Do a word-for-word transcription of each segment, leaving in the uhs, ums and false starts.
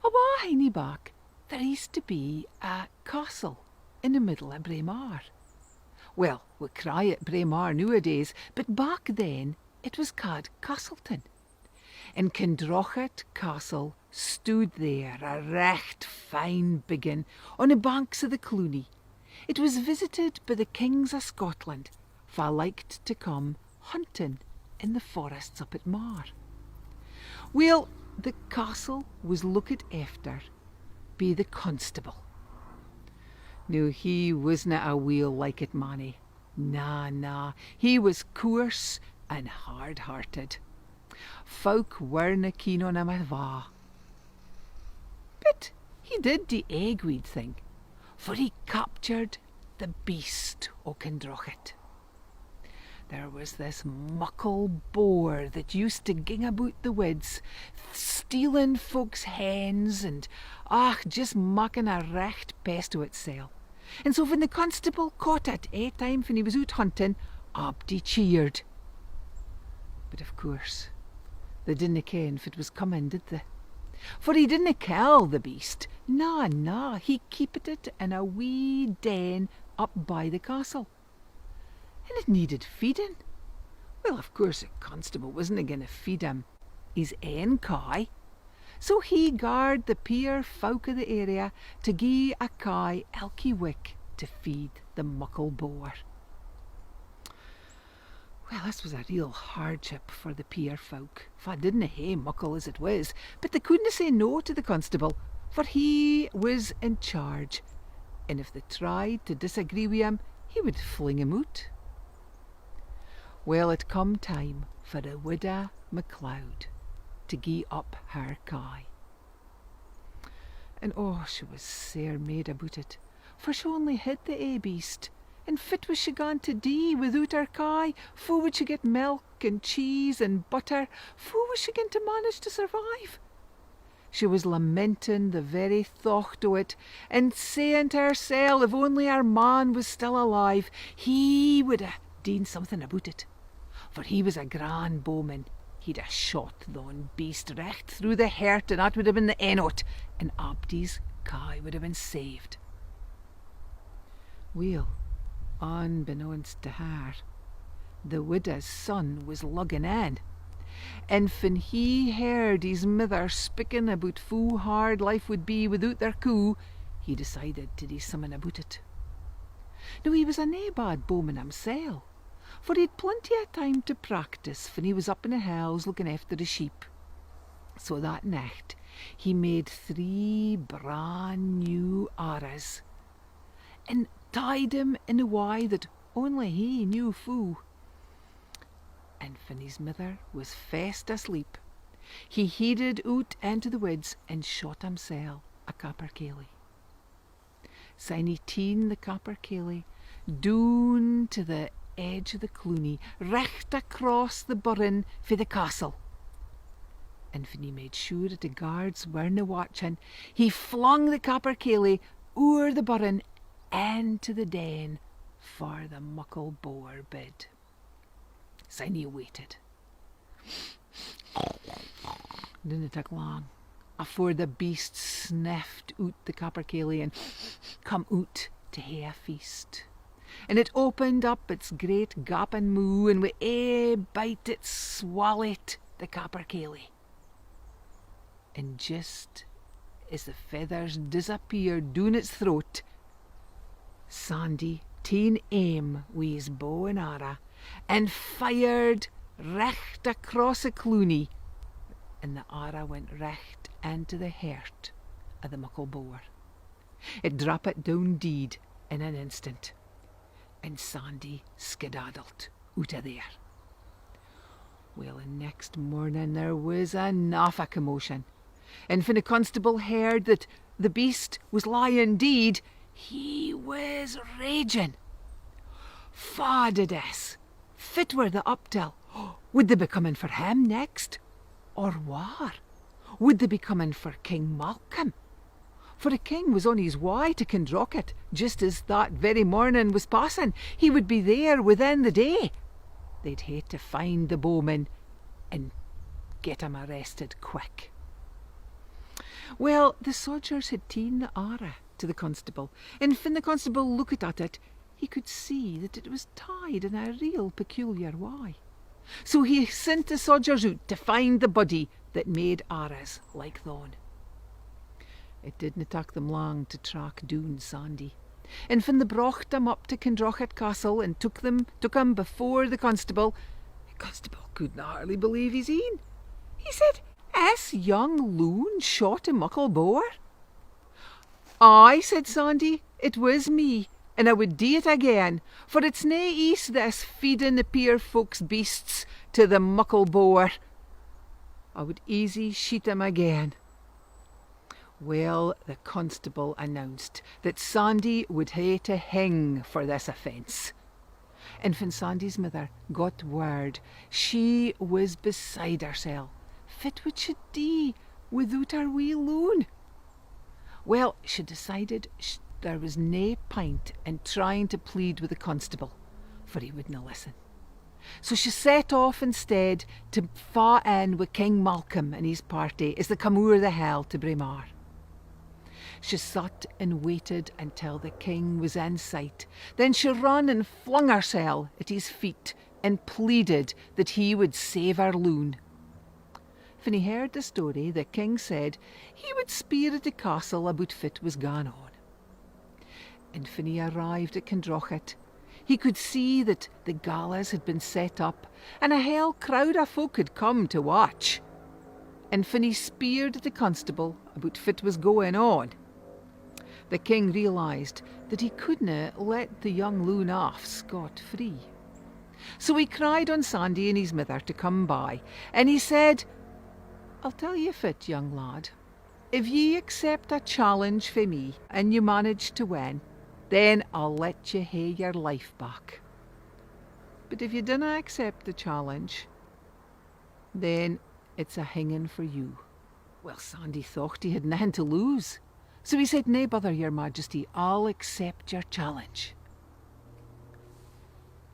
A while hinny back, there used to be a castle in the middle of Braemar. Well, we cry it Braemar nowadays, but back then it was called Castleton. And Kindrochit Castle stood there, a recht fine biggin, on the banks of the Clunie. It was visited by the kings of Scotland, fa liked to come hunting in the forests up at Mar. Well, the castle was looked after by the constable. Now, he wasna a weel liked mannie. Na, na, he was coarse and hard-hearted. Folk werena keen on him ava. But he did the ae guid thing, for he captured the beast o Kindrochit. There was this muckle boar that used to ging aboot the woods, stealing folks' hens and, ach, just making a recht pest o itsel. And so when the constable caught it ae time when he was oot hunting, abdy cheered. But of course, they didna ken fit was coming, did they? For he didna kill the beast. Na, na, he keepit it in a wee den up by the castle. And it needed feeding. Well, of course, the constable wasna going to feed him his ain kye. So he garred the peer folk o the area to gie a kye elky wick to feed the muckle boar. Well, this was a real hardship for the peer folk, fa didna hae muckle as it was, but they couldna say no to the constable, for he was in charge, and if they tried to disagree wi him, he would fling him oot. Well, it come time for the Widow MacLeod to gie up her kye. And oh, she was sair made aboot it, for she only hid the ae beast, and fit was she gaun to dee withoot her kye? Foo would she get milk and cheese and butter? Foo was she gaun to manage to survive? She was lamenting the very thocht o it, and saying to hersel if only her man was still alive, he would hae deen something aboot it. For he was a gran bowman, he'd hae shot thon beast recht through the heart, and that would hae been the end o't, and abdy's kye would hae been saved. Weel, unbeknownst to her, the widow's son was lugging in, and fan he heard his mither speaking aboot foo hard life would be withoot their coo, he decided to do something aboot it. Now, he was a nae bad bowman himsel, for he'd plenty o time to practice fan he was up in the hills looking after the sheep. So that nicht he made three bran new arras, and tied them in a wye that only he knew foo. And fan his mither was fast asleep, he heided oot into the woods and shot himsel a capercaillie. Syne he teen the capercaillie doon to the edge o the clooney, richt across the burn fae the castle. And fan he made sure that the guards werena watching, he flung the capercaillie ower the burn into the den far the muckle boar bid. Syne he waited. Didna tak lang afore the beast sniffed oot the capercaillie and come oot to hae a feast. And it opened up its great gaping moo, and wi ae bite it swallowed the capercaillie. And just as the feathers disappeared doon its throat, Sandy teen aim wi his bow and arra and fired richt across the clooney, and the arra went richt into the heart o the muckle boar. It drappit doon deid in an instant, and Sandy skedaddled oot o there. Well, the next morning there was an awfu commotion, and fan the constable heard that the beast was lying deid, he was raging. Fa did this? Fit were they up till? Would they be coming for him next? Or war? Would they be coming for King Malcolm? For the king was on his wye to Kindrochit, just as that very morning was passing. He would be there within the day. They'd hae to find the bowman and get him arrested quick. Well, the sodgers had taen the arra to the constable, and fin the constable lookit at it, he could see that it was tied in a real peculiar wye. So he sent the sodgers oot to find the body that made arras like thon. It didna tak them lang to track doon Sandy. And fin they brocht him up to Kinrochit Castle and took them, took him before the constable, the constable couldna hardly believe his een. He said, "Is young loon shot a muckle boar?" "Aye," said Sandy, "it was me, and I would dee it again, for it's nae eese this feeding the peer folks' beasts to the muckle boar. I would easy sheet him again." Well, the constable announced that Sandy would hae to hing for this offence. And fin Sandy's mither got word, she was beside hersel. Fit would she dee withoot her wee loon? Well, she decided sh- there was nae point in trying to plead with the constable, for he wouldna listen. So she set off instead to fa in wi King Malcolm and his party as they come ower the hill to Braemar. She sat and waited until the king was in sight. Then she run and flung hersel at his feet and pleaded that he would save her loon. Fin he heard the story, the king said he would speir at the castle aboot fit was gaun on. And fin he arrived at Kinrochit, he could see that the gallows had been set up, and a hale crowd o folk had come to watch. And fin he speired at the constable aboot fit was going on, the king realised that he couldna let the young loon off scot free. So he cried on Sandy and his mither to come by, and he said, "I'll tell ye fit, young lad, if ye accept a challenge fae me and you manage to win, then I'll let you hae your life back. But if you dinna accept the challenge, then it's a hinging for you." Well, Sandy thocht he had nothing to lose, so he said, "Nae bother, your majesty, I'll accept your challenge."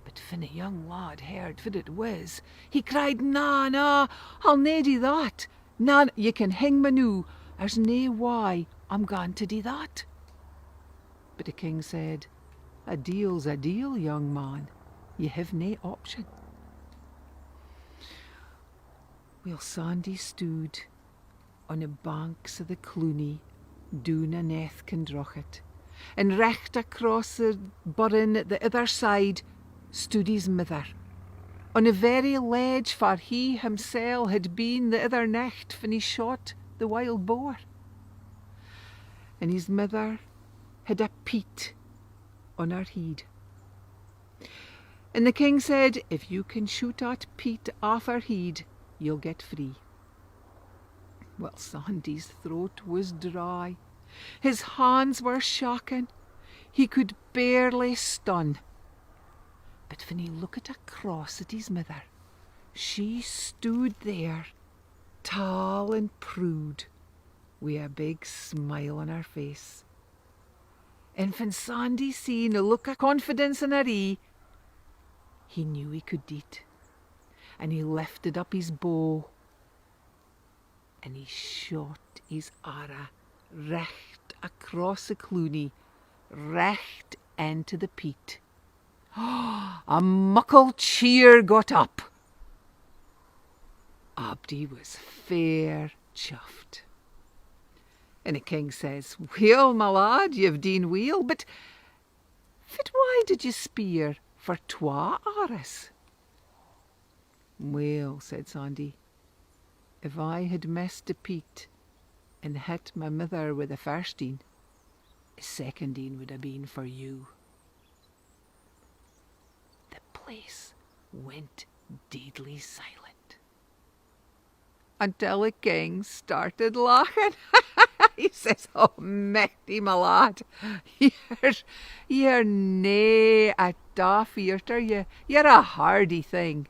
But fin the young lad heard fit it was, he cried, "Na, na, I'll nae dee that. Na, you can hing me noo, there's nae wye I'm gaun to dee that." But the king said, "A deal's a deal, young man, you have nae option." Well, Sandy stood on the banks o the Clunie, doon aneth Kinrochit, and richt across the burn at the ither side stood his mither, on the very ledge far he himsel had been the ither nicht fin he shot the wild boar. And his mither had a peat on her heid. And the king said, "If you can shoot that peat aff her heid, you'll get free." Well, Sandy's throat was dry, his hands were shaking, he could barely stan. But fin he lookit across at his mither, she stood there, tall and prood, wi a big smile on her face. And fin Sandy seen the look o confidence in her ee, he knew he could dee't, and he lifted up his bow, and he shot his arra richt across the Clunie, richt into the peat. A muckle cheer got up. Abdy was fair chuffed. And the king says, "Weel, my lad, you've deen weel, but fit wye did you speir for twa arras?" "Weel," said Sandy, "if I had missed the peat and hit my mither wi the first een, the second een would have been for you." The place went deadly silent until the king started laughing. He says, "Oh, Matty, my lad, you're, you're nae a daft feart, are you? You're a hardy thing.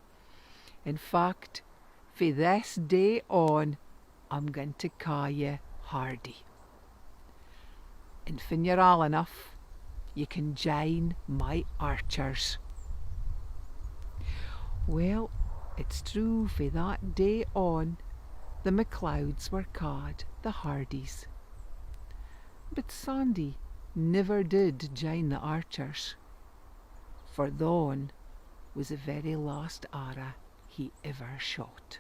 In fact, fae this day on, I'm gaun to caa you Hardy. And fin you're aul enough, you can jine my archers." Well, it's true, fae that day on, The MacLeods were ca'd the Hardies. But Sandy niver did jine the archers, for thon was the very last arra he iver shot.